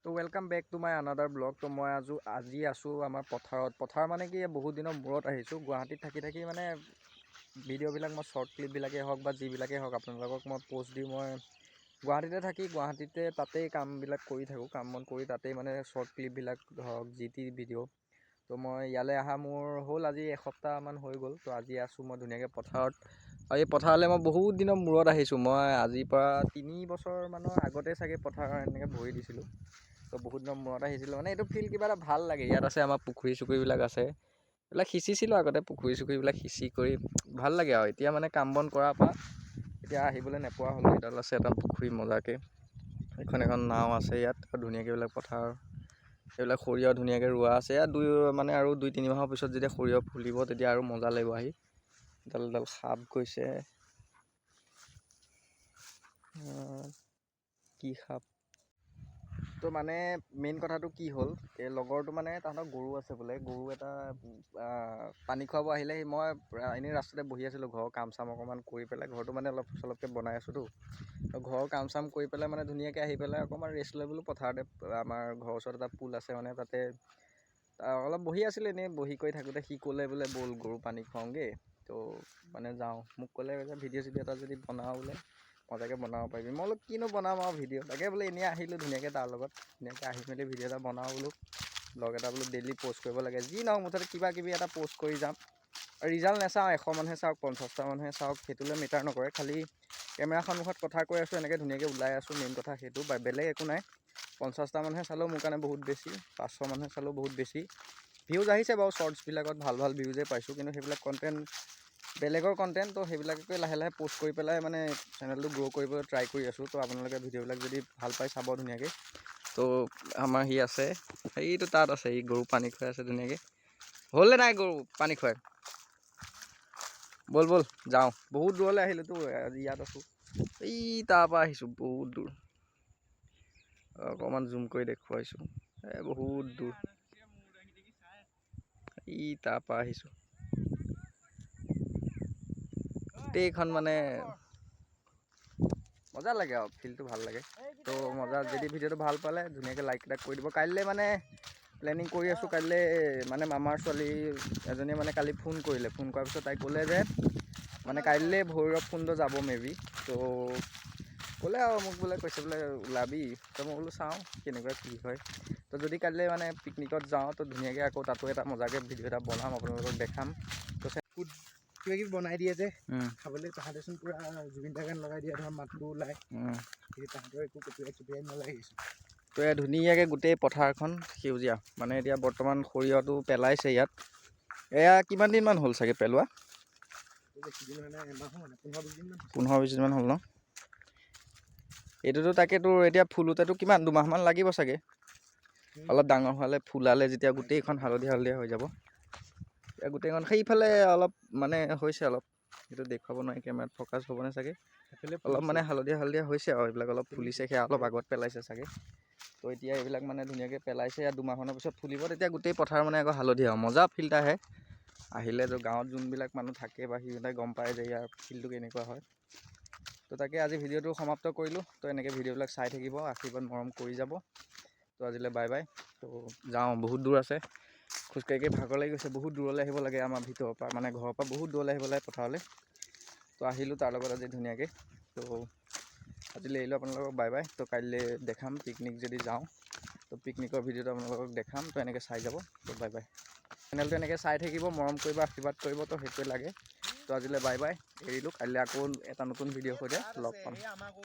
তো welcome back to my another vlog। তো মই আজি আছোঁ আমাৰ পথাৰত। পথাৰ মানে কি, বহুত দিনৰ মূৰত আহিছোঁ। গুৱাহাটীত থাকি থাকি মানে ভিডিঅ'বিলাক মই শ্বৰ্ট ক্লিপবিলাকেই হওক বা যিবিলাকেই হওক, আপোনালোকক মই প'ষ্ট দি, মই গুৱাহাটীতে থাকি গুৱাহাটীতে তাতেই কামবিলাক কৰি থাকোঁ। কাম বন কৰি তাতেই মানে শ্বৰ্ট ক্লিপবিলাক ধৰক, যি টি ভিডিঅ'। তো মই ইয়ালৈ অহা মোৰ হ'ল আজি এসপ্তাহমান হৈ গ'ল। তো আজি আছোঁ মই ধুনীয়াকৈ পথাৰত আৰু এই পথাৰলৈ মই বহুত দিনৰ মূৰত আহিছোঁ। মই আজিৰ পৰা 3 বছৰমানৰ আগতে চাগে পথাৰ এনেকৈ ভৰি দিছিলোঁ। তো বহুত দিনৰ মূৰত আহিছিলোঁ, মানে এইটো ফিল কিবা এটা ভাল লাগে। ইয়াত আছে আমাৰ পুখুৰী চুখুৰীবিলাক আছে, এইবিলাক সিঁচিছিলোঁ আগতে। পুখুৰী চুখুৰীবিলাক সিঁচি কৰি ভাল লাগে আৰু এতিয়া মানে কাম বন কৰাৰ পৰা এতিয়া আহিবলৈ নোপোৱা হ'লোঁ। এডাল আছে এটা পুখুৰী মজাকৈ, এখন এখন নাও আছে ইয়াত আৰু ধুনীয়াকৈ এইবিলাক পথাৰ, এইবিলাক সৰিয়হ ধুনীয়াকৈ ৰোৱা আছে ইয়াত। দুই মানে আৰু 2-3 মাহৰ পিছত যেতিয়া সৰিয়হ ফুলিব, তেতিয়া আৰু মজা লাগিব আহি। এডাল এডাল সাপ গৈছে। কি সাপ? তো মানে মেইন কথাটো কি হ'ল, এই লগৰটো মানে তাহাঁতৰ গৰু আছে বোলে, গৰু এটা পানী খুৱাব আহিলে। সি মই এনেই ৰাস্তাতে বহি আছিলোঁ, ঘৰৰ কাম চাম অকণমান কৰি পেলাই, ঘৰটো মানে অলপ চলপকৈ বনাই আছোঁতো। তো ঘৰৰ কাম চাম কৰি পেলাই মানে ধুনীয়াকৈ আহি পেলাই অকণমান ৰেষ্ট লৈ বোলো পথাৰতে, আমাৰ ঘৰৰ ওচৰত এটা পুল আছে, মানে তাতে অলপ বহি আছিলোঁ। এনেই বহি কৰি থাকোঁতে সি ক'লে বোলে, ব'ল গৰু পানী খুৱাওঁগৈ। তো মানে যাওঁ, মোক ক'লে যে ভিডিঅ' চিডিঅ' এটা যদি বনাওঁ বোলে, মজাকৈ বনাব পাৰিবি। মই বোলো কিনো বনাম আৰু ভিডিঅ'? তাকে বোলে এনেই আহিলোঁ ধুনীয়াকৈ তাৰ লগত, ধুনীয়াকৈ আহি মেলি ভিডিঅ' এটা বনাওঁ বোলো, ব্লগ এটা বোলো ডেইলি প'ষ্ট কৰিব লাগে। যি নহওক মুঠতে কিবা কিবি এটা প'ষ্ট কৰি যাম আৰু ৰিজাল্ট নাচাওঁ। 100 মানুহে চাওক, 50টা মানুহে চাওক, সেইটোলৈ মেটাৰ নকৰে। খালি কেমেৰাৰ সন্মুখত কথা কৈ আছোঁ, এনেকৈ ধুনীয়াকৈ ওলাই আছোঁ, মেইন কথা সেইটো, বা বেলেগ একো নাই। 50টা মানুহে চালেও মোৰ কাৰণে বহুত বেছি, 500 মানুহে চালেও বহুত বেছি। ভিউজ আহিছে বাৰু শ্বৰ্টছবিলাকত, ভাল ভাল ভিউজে পাইছোঁ, কিন্তু সেইবিলাক কণ্টেণ্ট বেলেগৰ কণ্টেণ্ট। তো সেইবিলাককে লাহে লাহে প'ষ্ট কৰি পেলাই মানে চেনেলটো গ্ৰ' কৰিবলৈ ট্ৰাই কৰি আছোঁ। তো আপোনালোকে ভিডিঅ'বিলাক যদি ভাল পায় চাব ধুনীয়াকৈ। তো আমাৰ সি আছে, সেইটো তাত আছে, সি গৰু পানী খুৱাই আছে ধুনীয়াকৈ। হ'লনে নাই গৰু পানী খুৱাই? ব'ল ব'ল যাওঁ। বহুত দূৰলৈ আহিলোঁতো আজি। ইয়াত আছোঁ, এই তাৰপৰা আহিছোঁ বহুত দূৰ। অকণমান জুম কৰি দেখুৱাইছোঁ, এই বহুত দূৰ, এই তাৰপৰা আহিছোঁ। গোটেইখন মানে মজা লাগে আৰু ফিলটো ভাল লাগে। তো মজা, যদি ভিডিঅ'টো ভাল পালে ধুনীয়াকৈ লাইক এটা কৰি দিব। কাইলৈ মানে প্লেনিং কৰি আছোঁ, কাইলৈ মানে মামাৰ ছোৱালী এজনীয়ে মানে কালি ফোন কৰিলে। ফোন কৰাৰ পিছত তাই ক'লে যে মানে কাইলৈ ভৈৰৱকুণ্ড যাব মে বি। তো ক'লে আৰু মোক বোলে কৈছে বোলে ওলাবি। তো মই বোলো চাওঁ কেনেকুৱা কি হয়। তো যদি কাইলৈ মানে পিকনিকত যাওঁ, তো ধুনীয়াকৈ আকৌ তাতো এটা মজাকৈ ভিডিঅ' এটা বনাম, আপোনালোকক দেখাম। তো কিবা কিবি বনাই দিয়ে যে খাবলৈ, তাহাঁতেচোন পূৰা জুবিন দা গান লগাই দিয়ে, ধৰ মাতটো ওলাই। কিন্তু তাহাঁতৰ একো কপিৰাইট চপিৰাইট নালাগিছে। তো এয়া ধুনীয়াকৈ গোটেই পথাৰখন সেউজীয়া। মানে এতিয়া বৰ্তমান সৰিয়হটো পেলাইছে ইয়াত। এয়া কিমান দিনমান হ'ল চাগে পেলোৱা? বেছি দিন মানে এমাহো মানে 15-20 দিনমান হৈছে। 15-20 দিনমান হ'ল ন এইটোতো? তাকে তোৰ এতিয়া ফুলোতেতো কিমান 2 মাহমান লাগিব চাগে। অলপ ডাঙৰ হোৱালে, ফুলালে যেতিয়া গোটেইখন হালধীয়া হালধীয়া হৈ যাব। এতিয়া গোটেইখন সেইফালে অলপ মানে হৈছে অলপ, সেইটো দেখুৱাব নোৱাৰি, কেমেৰাত ফ'কাছ হ'বনে চাগে। সেইফালে অলপ মানে ফুলিছে। হালধীয়া হালধীয়া হৈছে আৰু এইবিলাক অলপ ফুলিছে, সেয়া অলপ আগত পেলাইছে চাগে। তো এতিয়া এইবিলাক মানে ধুনীয়াকৈ পেলাইছে, ইয়াত 2 মাহমানৰ পিছত ফুলিব, তেতিয়া গোটেই পথাৰ মানে আকৌ হালধীয়া হ'ব। মজা ফিল্ড আহে। আহিলে তো গাঁৱত যোনবিলাক মানুহ থাকে বা সিহঁতে গম পায় যে ইয়াৰ ফিল্ডটো কেনেকুৱা হয়। তো তাকে আজি ভিডিঅ'টো সমাপ্ত কৰিলোঁ। তো এনেকৈ ভিডিঅ'বিলাক চাই থাকিব, আশীৰ্বাদ মৰম কৰি যাব। তো আজিলৈ বাই বাই। তো যাওঁ, বহুত দূৰ আছে, খোজকাঢ়ি কাঢ়ি ভাগৰ লাগি গৈছে। বহুত দূৰলৈ আহিব লাগে আমাৰ ভিতৰৰ পৰা, মানে ঘৰৰ পৰা বহুত দূৰলৈ আহিব লাগে পথাৰলৈ। তো আহিলোঁ তাৰ লগত আজি ধুনীয়াকৈ। তো আজিলৈ এৰিলোঁ আপোনালোকক, বাই বাই। তো কাইলৈ দেখাম, পিকনিক যদি যাওঁ তো পিকনিকৰ ভিডিঅ'টো আপোনালোকক দেখাম। তো এনেকৈ চাই যাব। তো বাই বাই। চেনেলটো এনেকৈ চাই থাকিব, মৰম কৰিব, আশীৰ্বাদ কৰিব, তো সেইটোৱে লাগে। তো আজিলৈ বাই বাই, এৰিলোঁ। কাইলৈ আকৌ এটা নতুন ভিডিঅ'ৰ সৈতে লগ পাম। এই আমাৰ